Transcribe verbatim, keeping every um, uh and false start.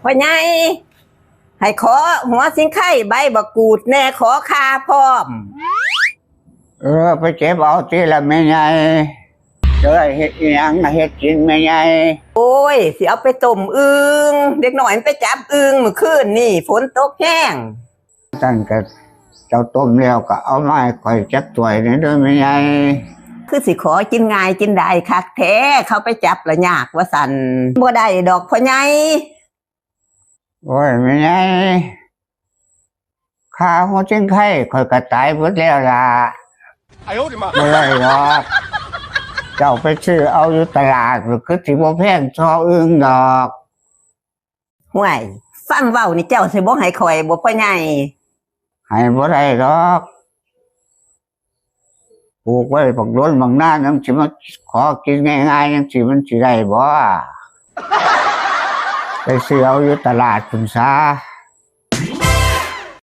พ่อใหญ่ ให้ขอหัวสิงไคใบบักกูดแหน่ ขอข่าพร้อม เออ ไปเก็บเอาติล่ะแม่ใหญ่ เจ้าเฮ็ดอิหยังน่ะ เฮ็ดกินแม่ใหญ่ โอ้ย สิเอาไปต้มอึ่ง เด็กน้อยมันไปจับอึ่งมื้อคืนนี่ ฝนตกแฮง ซั่นก็เจ้าต้มแล้วก็เอามาให้ข้อยจักถ้วยแหน่เด้อแม่ใหญ่ คือสิขอกินง่ายกินดายคักแท้ เขาไปจับละยากว่าซั่น บ่ได้ดอกพ่อใหญ่ โอ้ยแม่ใหญ่ ค่าหัวสิงไคข้อยก็ตายเบิดแล้วล่ะ บ่ได้ดอก เจ้าไปซื้อเอาอยู่ตลาด คือสิบ่แพงส่ออึ่งดอก ห่วย ฟังเว้านี่เจ้าสิบ่ให้ข้อยบ่พ่อใหญ่ ให้บ่ได้ดอก ปลูกไว้บักโดนบักนาน ยังสิมาขอกินง่ายๆ ยังสิมันสิได้บ่ ไปซื้อเอาอยู่ตลาดพุ้นซะ